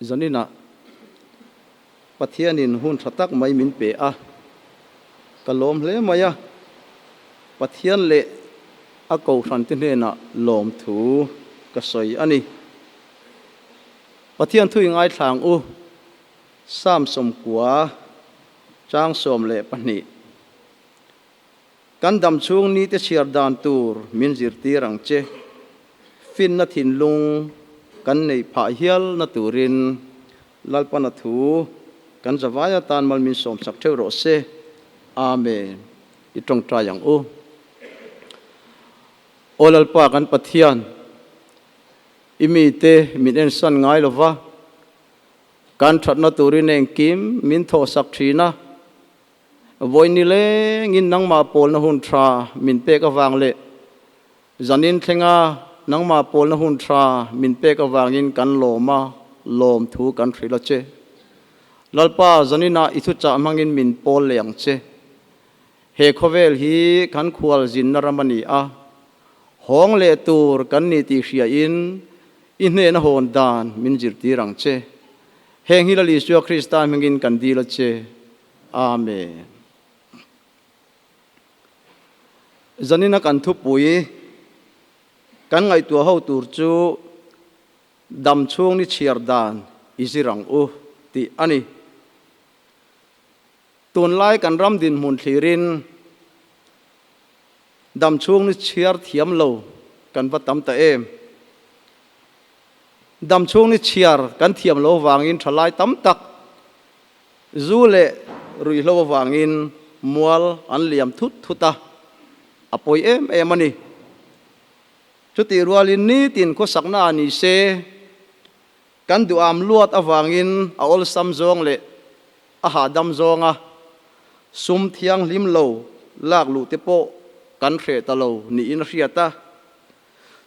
Zaninah Pathianin hun tha tak mai min pe a, ka lawm hle mai a, Pathian leh a kohhrante hnenah lawmthu ka sawi a ni. Pathian thu i ngaithlang u, Psalm 90 chang 12. Kan dam chhung nite chhiar dan tur min zirtir ang che. Finna thinlung kan neih phah hial na turin Lalpana thu kan zavai atan mal min sawmsak theuh rawh se. Amen. I tawngtai ang u. Aw Lalpa kan Pathian, i mite min ensan ngai lova, kan thatna turin engkim min thawhsak thin a, Vawi ni lengin nangmah pawlna hun tha min pek avang leh zanin thlenga nangmah pawlna hun tha min pek avangin kan lawm a, lawm thu kan hrilh a che. Lalpa, zaninah i thuchah hmangin min pawl leh ang che. He khawvel hi kan khualzinna ram a ni a, hawng leh tur kan ni tih hriain i hnena hawn dan min zirtir ang che. Heng hi Lal Isua Krista hmingin kan dil a che. Amen. Zanina kan thupui kan ngaihtuah ho tur chu dam chhung ni chhiar dan i zir ang u tih a ni. Tunlai kan ram dinhmun thlirin dam chhung ni chhiar thiam lo kan va tam ta em. Dam chhung ni chhiar kan thiam lo vangin thalai tam tak Zu leh ruihhlo avangin mual an liam thut thut a, a pawi em em a ni. Chutih rualin nitin khawsakna a ni se, kan duham luat avangin a awlsam zawng leh a hahdam zawnga sum thianghlim lo lak luh te pawh kan hreh ta lo niin a hriat a.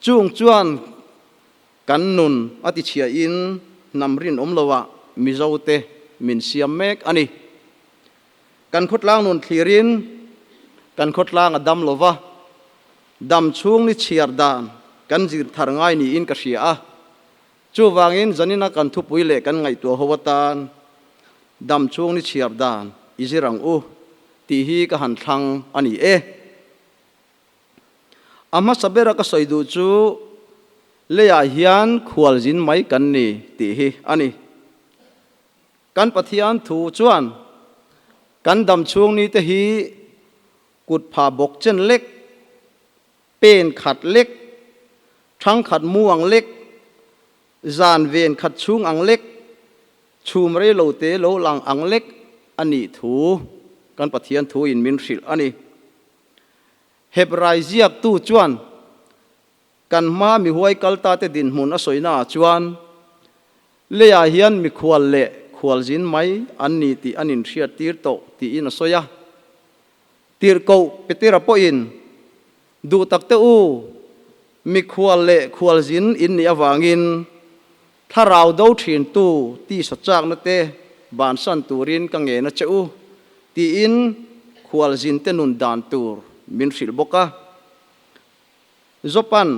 Chung chuan Kan nun a tichhiahin hnam rinawm loah Mizote min siam mek a ni. Kan khawtlang nun thlirin kan khawtlang a dam lova, dam chhung ni chhiar dan kan zir thar ngai niin ka hria a. Chuvangin zanina kan thupui leh kan ngaihtuah ho atan dam chhung ni chhiar dan i zir ang u tih hi ka han thlang a ni e. A hmasa bera ka sawi duh chu leiah hian khualzin mai kan ni tih hi a ni. Kan Pathian thu chuan kan dam chhung nite hi kut pha bawk chen lek, pen khat lek, thang khat mu ang lek, zan ven khat chhung ang lek, chhum rei lo te lo lang ang lek a nih thu kan Pathian thu in min hrilh a ni. Hebrai ziaktu chuan kan hma mihuai kaltate dinhmun a sawinaah chuan leiah hian mikhual leh khualzin mai an ni tih an inhriattir tawh tiin a sawi a. Tirhkoh Petera pawhin, Duh takte u, mikhual leh khualzin in nih avangin thlarau do thintu tisa chakna te bansan turin ka ngen a che u, tiin khualzinte nun dan tur min hrilh bawk a. Jopan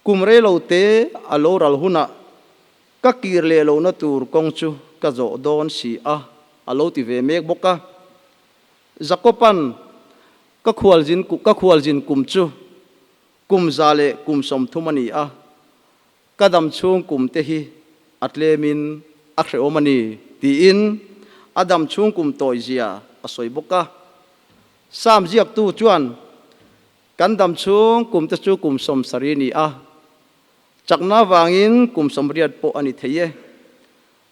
kum reilo te a lo ral hunah ka kir leh lohna tur kawng chu ka zawh dawn si a, a lo ti ve mek bawk a. Jakoban ka khualzin ka khualzin kum chu kum 130 a ni a, ka dam chhung kum te hi a tlemin a hrehawm a ni, tiin a dam chhung kum tawi zia a sawi bawk a. Psalm ziaktu chuan, Kan dam chhung kum te chu kum 70 ni a, chakna avangin kum 80 pawh a ni thei e.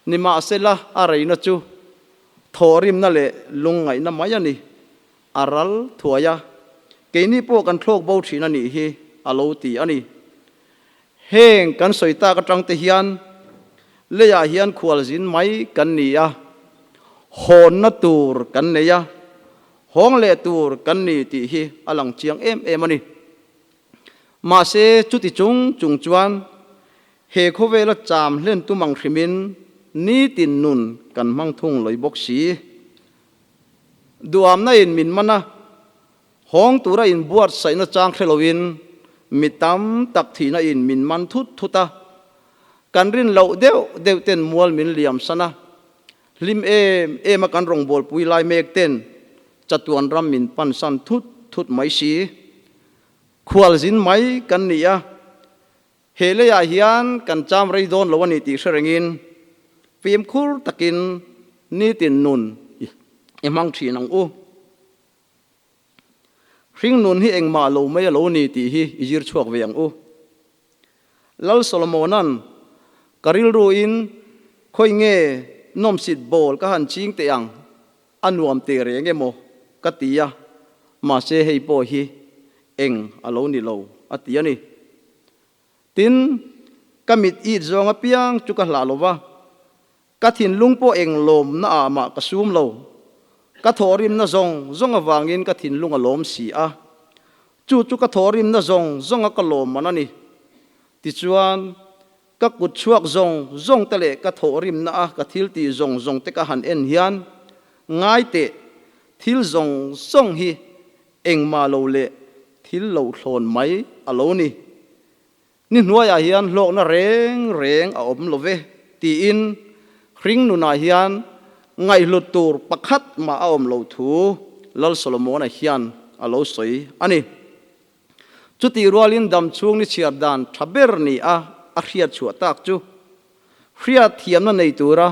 Nimahsela a reina chu thawhrimna leh lungngaihna mai a ni. A ral thuai a, keini pawh kan thlawk bo thin a nih hi a lo ti a ni. Heng kan sawi tak atang te hian leiah hian khualzin mai kan ni a, hawnna tur kan nei a, hawng leh tur kan ni tih hi a lang chiang em em a ni. Mahse chuti chung chung chuan he khawvela cham hlen tum ang hrimin nitin nun kan hmang thung lawih bawk si. Duamna in min man a, hawng tura inbuatsaihna chang hre loin mi tam tak thihna in min man thut thut a. Kan rin loh deuh deuh ten mual min liam san a, hlim em em a kan rawngbawlpui lai mek ten chatuan ram min pan san thut thut mai si. Khualzin mai kan ni a, he leiah hian kan cham rei dawn lo a ni tih hre rengin fimkhur takin nitin nun i hmang thin ang u. Hringnun hi engmah lo mai a lo ni tih hi i zir chhuak ve ang u. Lal Solomona'n ka rilruin khawi nge nawmsit bawl ka han ching teh ang, a nuam teh reng emaw ka ti a, mahse hei pawh hi eng a lo ni lo a ti a ni. Tin, ka mit it zawng apiang chu ka hlah lo va, Ka thinlung pawh eng lawmna ah mah ka sum lo. Ka thawhrimna zawng zawng avangin ka thinlung a lawm si a. Chu chu ka thawhrimna zawng zawnga ka lawm man a ni. Tichuan, ka kut chhuak zawng zawng te leh ka thawhrimna a ka thil tih zawng zawng te ka han en hian, ngai teh, thil zawng zawng hi engmah lo leh thil lo thlawn mai a lo ni. Ni hnuaiah hian hlawkna reng reng a awm lo ve tiin hring nunah hian ngaihhlut tur pakhat mah a awm lo thu Lal Solomona hian a lo sawi a ni. Chutih rualin dam chhung ni chhiar dan tha ber ni a a hriat chhuah tak chu hriat thiamna nei tura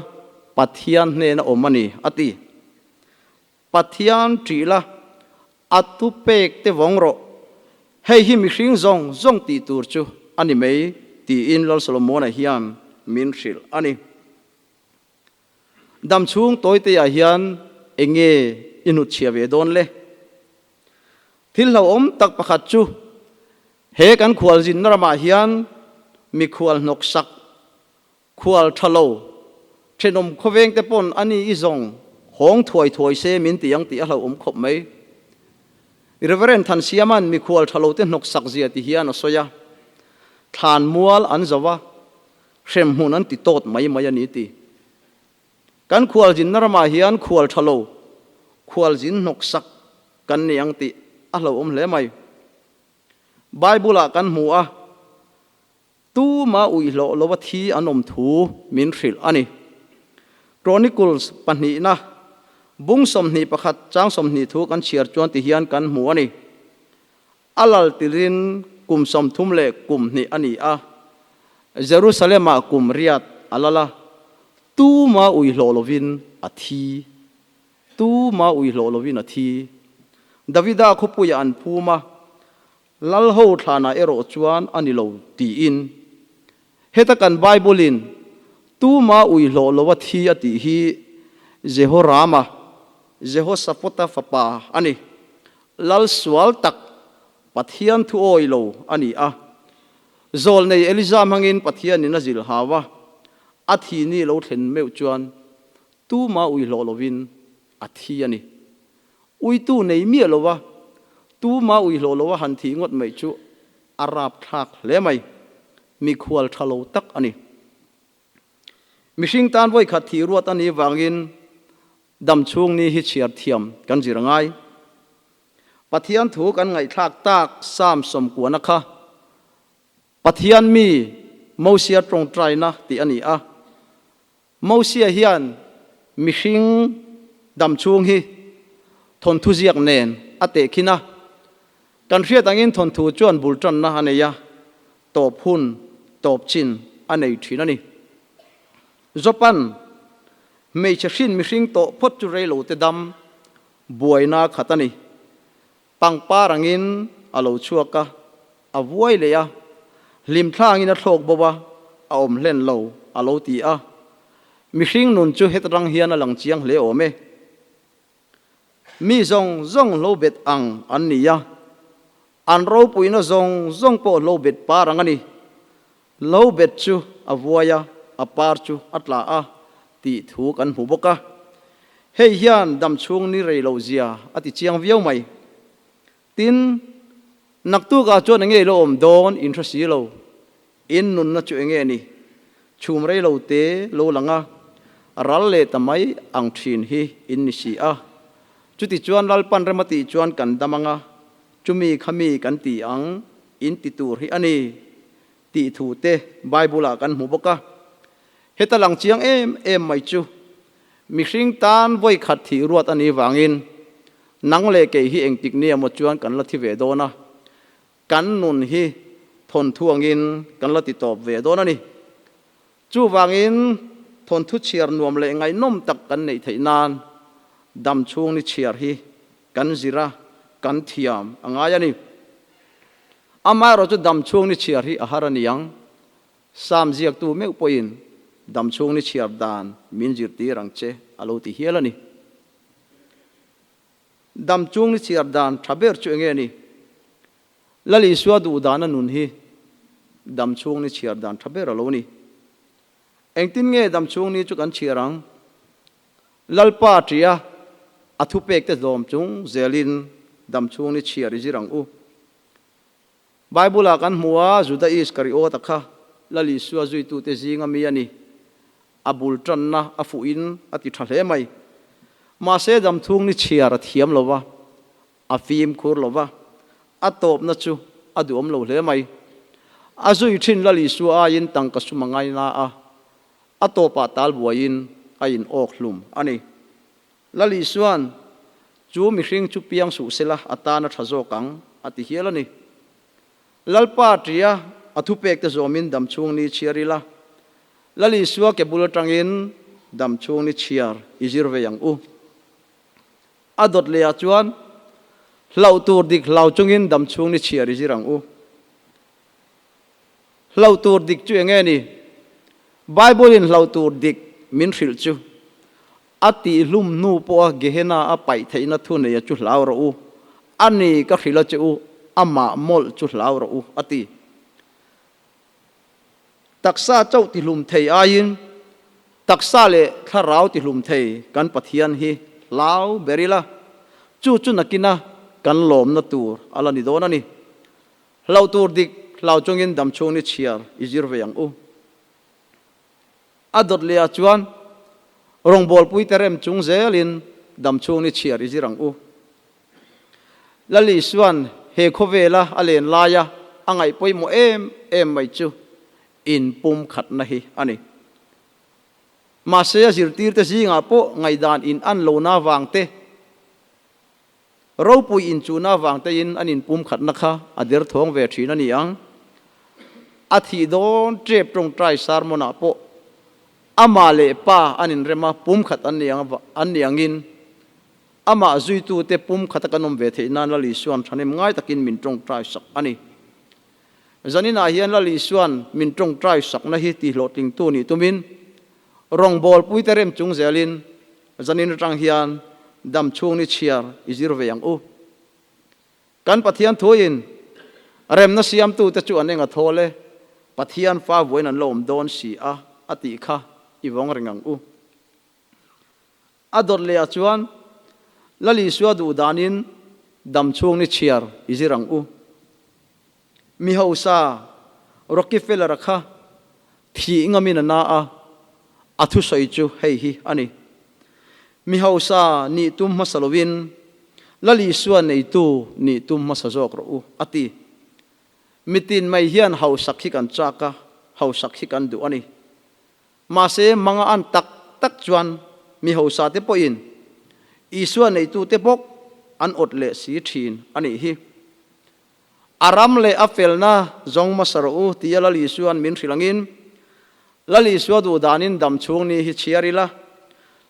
Pathian hnena awm a ni a ti. Pathian ṭih la, a thupek te vawng rawh, hei hi mihring zawng zawng tih tur chu a ni mai, tiin Lal Solomona hian min hrilh a ni. Dam chhung tawiteah hian eng nge i hnutchhiah ve dawn le? Thil hlauhawm tak pakhat chu he kan khualzinna ramah hian mikhual hnawksak Khual tha lo, thenawm khawveng te pawn a ni i zawng hawng thuai thuai se min ti ang tih a hlauhawm khawp mai. Reverend Thansiama'n mikhual tha lo te hnawk sak zia ti hian a sawi a, thlan mual an zo a, hremhmun an ti tawt mai mai a ni ti. Kan khualzinna ramah hian khual tha lo, khualzin hnawk sak kan ni ang tih a hlauhawm hle mai. Bible-ah kan hmu a. Tuma uihloh lova thi an awm thu min hrilh a ni. Chronicles pahnihna bung 21 chang 20 thu kan chhiar chuan ti hian kan hmu a ni. A lal tirin kum 30 leh kum hnih a ni a, Jerusalem-ah kum riat a lal a, tuma uihloh lovin a thi. Tuma uihloh lovin a thi. Davida khawpuiah an phum a, Lal ho thlanah erawh chuan a ni lo tiin. Heta kan Bible-in tuma uihlawh lo a thi a tih hi Jehorama, Jehoshaphat-a fapa a ni. Lal sual tak, Pathian thu awi lo a ni a. Zawlnei Elija hmangin Pathianin a zilh hau a, a thi ni lo thlen meuh chuan tuma uihlawh lovin a thi a ni. Uitu nei miah lo a, tuma ui hlawh lo a han thih ngawt mai chu a rapthlak hle mai. Mikhual tha lo tak a ni. Mihring tan vawikhat thih ruat a nih vangin dam chhung ni hi chhiar thiam kan zir ngai. Pathian thu kan ngaihthlak tak Psalm sawmkuana kha Pathian mi Mosia tawngtaina tih a ni a. Mosia hian mihring dam chhung hi thawnthu ziak nen a tehkhin a, kan hriat angin thawnthu chuan bul tanna a nei a, tawp hun, tawp chin a nei thin a ni. Jopan hmeichhe hrin mihring tawh phawt chu reilo te dam buaina khat a ni. Pangpar angin a lo chhuak a, a vuai leh a, hlimthlangin a thlawk bo a, a awm hlen lo, a lo ti a. Mihring nun chu heta rang hian a lang chiang hle awm e. Mi zawng zawng hlo bet ang an ni a, an ropuina zawng zawng pawh hlo bet par ang a ni. Hlo bet chu a vuai a, a par chu a tla a tih thu kan hmu bawk a. Hei hian dam chhung ni rei loh zia a ti chiang viau mai. Tin, naktukah chuan enge ilo awm dawn in hre si lo, in nunna chu enge ni? Chhum rei lo te lo lang a, ral leh ta mai ang thin hi in ni si a. Chuti chuan Lalpan rem a tih chuan kan dam ang a, chumi kha mi kan ti ang in ti tur hi a ni. tih thu te Bible-ah kan hmu bawk a. Heta lang chiang em em mai chu mihring tan vawi khat thih ruat a nih vangin nang leh kei hi engtik nia maw chuan kan la thi ve dawn a, kan nun hi thawnthu angin kan la ti tawp ve dawn a ni. Chuvangin thawnthu chhiar nuam leh ngaihnawm tak kan neih theih nan dam chhung ni chhiar hi kan zir a, kan thiam a ngai a ni. Amaherawhchu dam chhung ni chhiar hi a har a ni ang. Sam ziaktu meuh pawhin dam chhung ni chhiar dan min zirtir ang che a lo ti hial a ni. Dam chung ni chhiar dan tha ber chu enge ni? Lal Isua duh dana nun hi dam chhung ni chhiar dan tha ber a lo ni. Engtin nge dam chhung ni chu kan chhiar ang? Lalpa tia a thupekte zawm chung zelin dam chhung ni chhiar i zir ang u. Bible-ah kan hmu a, Juda Iskariota kha Lal Isua zuitute zinga mi a ni. A bul tanna a fuhin a ti tha hle mai. Mahse damchhung ni chhiar a thiam lo va, a fimkhur lo va, a tawpna chu a duhawm lo hle mai. A zui thin Lal Isua aiin tangka sum a ngaina a, a tawpah tal buaiin a in awk hlum a ni. Lal Isua'n, Chu mihring chu piang suh sela a tan a tha zawk ang, a ti hial a ni. Lalpa tia a thupekte zawmin damchhung ni chhiar ila, Lal Isua ke bul atangin damchhung ni chhiar i zir vei ang u. A dawt lehah chuan hlauh tur dik hlau chungin damchhung ni chhiar i zir ang u. Hlauh tur dik chu enge ni? Bible-in hlauh tur dik min hrilh chu, A tihhlum hnu pawha Gehenna a paih theihna thu neia chu hlau rawh u, a ni ka hrilh a che u, amah mawlh chu hlau rawh u, a ti. Taksa chauh tihlum thei aiin taksa leh thlarau tihlum thei kan Pathian hi hlau ber ila, chu chu nakina kan lawmna tur a la ni dawn a ni. Hlauh tur dik hlau chungin damchhung ni chhiar i zir ve ang u. A dawt lehah chuan rawngbawlpuite rem chung zelin damchhung ni chhiar i zir ang u. Lal Isua'n he khawvela a len laia a ngaih pawimawh em em mai chu inpumkhatna hi a ni. Mahse a zirtirte zingah pawh ngaihdan in an lohna avang te, Ropui inchuhna avang tein an inpumkhatna kha a derthawng ve thin a ni ang. A thih dawn tep tawngtai sermon-ah pawh amah leh pa an inrem a, pumkhat an ni ang an ni angin amah zuitute pumkhata kan awm ve theih nan Lal Isua'n thahnem ngai takin min tawngtai sak a ni. Zaninah hian Lal Isua'n min tawngtai sakna hi tihhlawhtlingtu nih tumin rawngbawlpuite rem chung zelin Zanin atang hian dam chhung ni chhiar i zir ve ang u. Kan Pathian thuin remna siamtute chu an enga thawl e, Pathian fa vuain an la awm dawn si a, a tih kha i vawng reng ang u. A dawt lehah chuan Lal Isua duh danin dam chhung ni chhiar i zir ang u. Mi hausa Rockefeller-a kha thih ngamin a na a, a thusawi chu hei hi a ni, Mi hausa nih tum hmasa lovin Lal Isua neitu nih tum hmasa zawk rawh u, a ti. Mitin mai hian hausak hi kan chak a, hausak hi kan duh a ni. Mahse, manga an tak tak chuan mi hausa te pawhin Isua neitute bawk an awt leh si thin a nih hi. A ram leh a felna zawng hmasa rawh u tia Lal Isua'n min hrilh angin, Lal Isua duh danin dam chhung ni hi chhiar ila,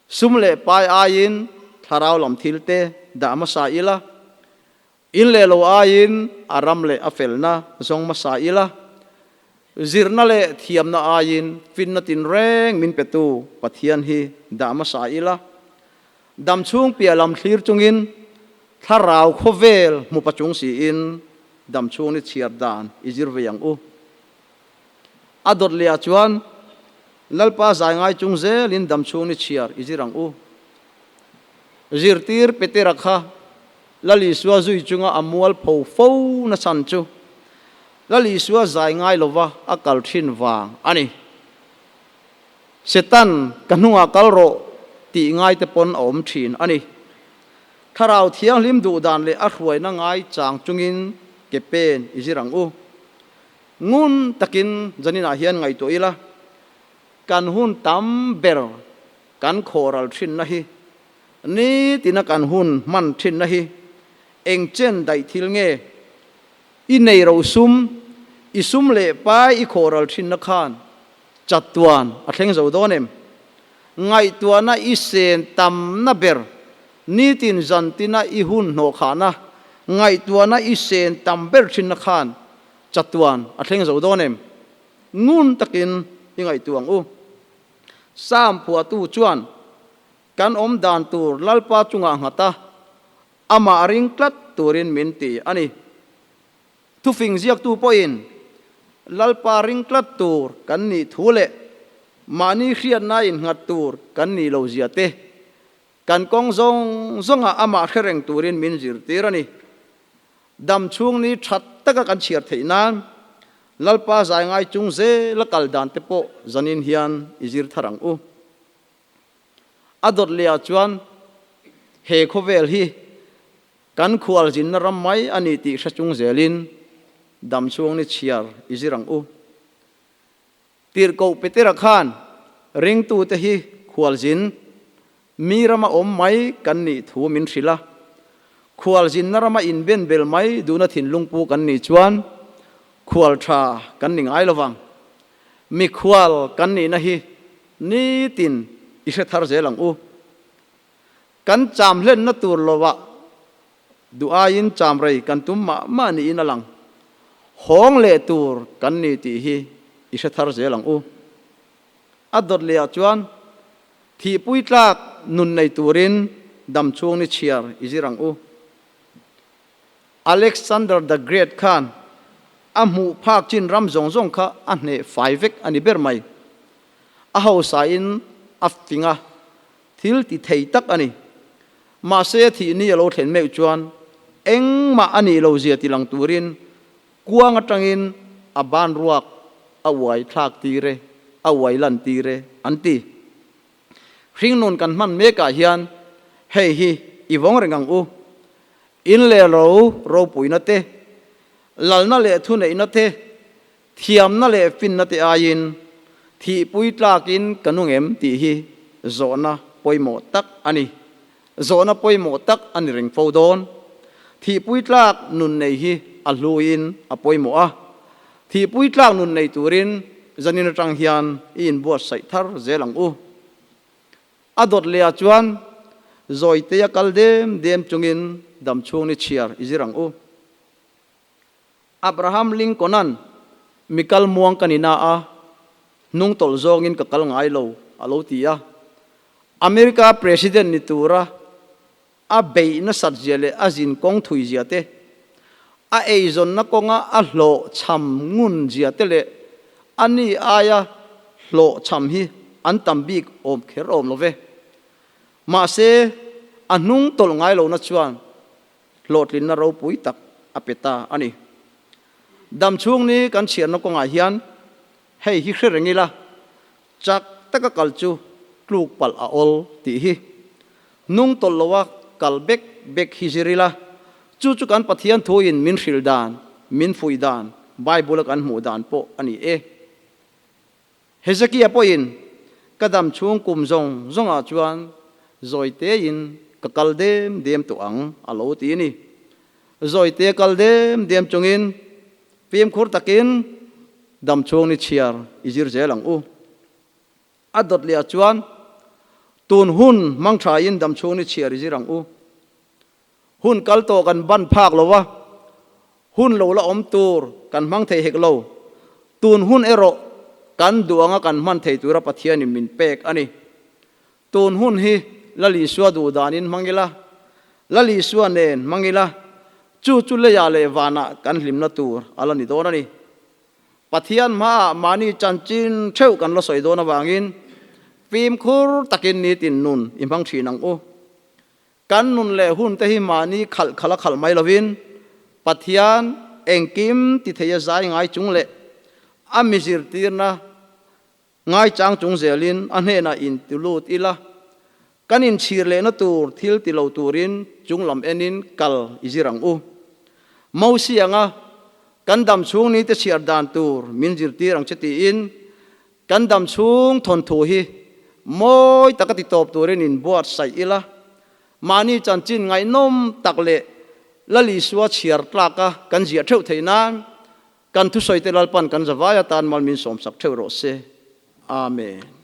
sum leh pai aiin thlarau lam thil te dah hmasa ila, in leh lo aiin a ram leh a felna zawng hmasa ila, zirna leh thiamna aiin finna tinreng min petu Pathian hi dah hmasa ila, dam chhung piah lam thlir chungin Thlarau khawvel hmu pachung siin dam chhung ni chhiar dan i zir ve ang u. A dawt lehah chuan Lalpa zai ngai chung zelin dam chhung ni chhiar i zir ang u. Zirtir Petera kha Lal Isua zui chunga a mual pho fo na chhan chu Lal Isua zai ngai lova a kal thin vang a ni. Setan ka hnungah kal rawh tih ngaite pawn a awm thin a ni. Thlarau Thianghlim duh dan leh a hruaina ngai chang chungin ke pen i zir ang u. Ngun takin zaninah hian ngaihtuah ila, kan hun tam ber kan khawhral thinna hi, nitina kan hun hman thinna hi eng chen daih thil nge? I nei ro sum, i sum leh pai i khawhral thinna khan chatuan a thleng zo dawn em? Ngaihtuahna i sen tamna ber, nitin zantina i hun hnawhkhahna, ngaihtuahna i sen tam ber thinna khan chatuan a thleng zo dawn em? Ngun takin i ngaihtuah ang u. Sam phuahtu chuan kan awm dan tur Lalpa chungah nghat a, amah ring tlat turin min ti a ni. Thufing ziaktu pawhin Lalpa ring tlat tur kan nih thu leh mahni hriatna innghat tur kan nih lo zia te, kan kawng zawng zawngah amah hre reng turin min zirtir a ni. Dam chhung ni tha taka kan chhiar theih nan Lalpa zai ngai chung zela kal dan te pawh zanin hian i zir thar ang u. A dawt leh ah chuan he khawvel hi Kan khualzinna ram mai a ni tih hre chung zelin dam chhung ni chhiar i zir ang u. Tirhkoh Petera khan ringtute hi khualzin mi rama awm mai kan nih thu min hrilh a. Khualzinna rama inbenbel mai duhna thinlung pu kan nih chuan khual tha kan ni ngai lovang. Mikhual kan nihna hi nitin i hre thar zel ang u. Kan cham hlenna tur lovah duh aiin cham rei kan tum mah mah niin a lang. Hawng leh tur kan ni tih hi i hre thar zel ang u. A dawt lehah chuan thihpui tlak nun nei turin dam chhung ni chhiar i zir ang u. Alexander the Great khan a hmuh phak chin ram zawng zawng kha a hneh fai vek a ni ber mai. A hausain a fing a, Thil ti thei tak a ni. Mahse a thih ni a lo thlen meuh chuan engmah a nih lo zia ti lang turin kuang atangin a ban ruak a uai thlak tir e, a uai lan tir e an ti. Hringnun kan hman mekah hian hei hi i vawng reng ang u. In leh lo ropuina te, lalna leh thuneihna te, Thiamna leh finna te aiin thihpui tlakin ka nung em tih hi zawhna pawimawh tak a ni. Zawhna pawimawh tak a ni reng fo dawn. Thihpui tlak nun nei hi a hluin a pawimawh a. Thihpui tlak nun nei turin zanin atang hian i inbuatsaih thar zel ang u. A dawt lehah chuan zawiteia kal dem dem chungin damchhung ni chhiar i zir ang u. Abraham Lincoln-a'n, Mi kal muang ka ni na a, hnung tawlh zawngin ka kal ngai lo, a lo ti a. America President ni tura a beih nasat zia leh a zin kawng thui zia te, a eizawnna kawnga a hlawhchham ngun zia te leh a ni aia hlawhchham hi an tam bik awm kher awm lo ve. Mahse, a hnung tawlh ngai lohna chuan hlawhtlinna ropui tak a pe ta a ni. Dam chhung ni kan chhiarna kawngah hian hei hi hre reng ila, chak taka kal chu tluk palh a awl tih hi. Hnung tawlh loa kal bek bek hi zir ila, chu chu kan Pathian thuin min hrilh dan, min fuih dan, Bible-a kan hmuh dan pawh a ni e. Hezekia pawhin, Ka dam chhung kum zawng zawngah chuan zawi tein ka kal dem dem tawh ang, a lo ti a ni. Zawi te kal dem dem chungin fimkhur takin dam chhung ni chhiar i zir zel ang u. A dawt lehah chuan tun hun hmang thain dam chhung ni chhiar i zir ang u. Hun kal tawh kan ban phak lo a, hun lo la awm tur kan hmang thei hek lo. Tun hun erawh kan duh anga kan hman thei tura Pathianin min pek a ni. Tun hun hi Lal Isua duh danin hmang ila, Lal Isua nen hmang ila, chu chu leiah leh vanah kan hlimna tur a la ni dawn a ni. Pathian hmaah mahni chanchin theuh kan la sawi dawn avangin fimkhur takin nitin nun i hmang thin ang u. Kan nun leh hun te hi mahni khalh khalh a khalh mai lovin Pathian engkim ti thei a zai ngai chung leh a mi zirtirna ngaichang chung zelin a hnenah inti lut ila, kan inchhir lehna tur thil ti lo turin chung lam enin kal i zir ang u. Mosia anga. Kan dam chhung nite chhiar dan tur min zirtir ang che tiin kan dam chhung thawnthu hi mawi taka titawp turin inbuatsaih ila, mahni chanchin ngaihnawm tak leh Lal Isua chhiar tlaka kan ziah theuh theih nan kan thusawite Lalpan kan zavai atan mal min sawmsak theuh rawh se. Amen.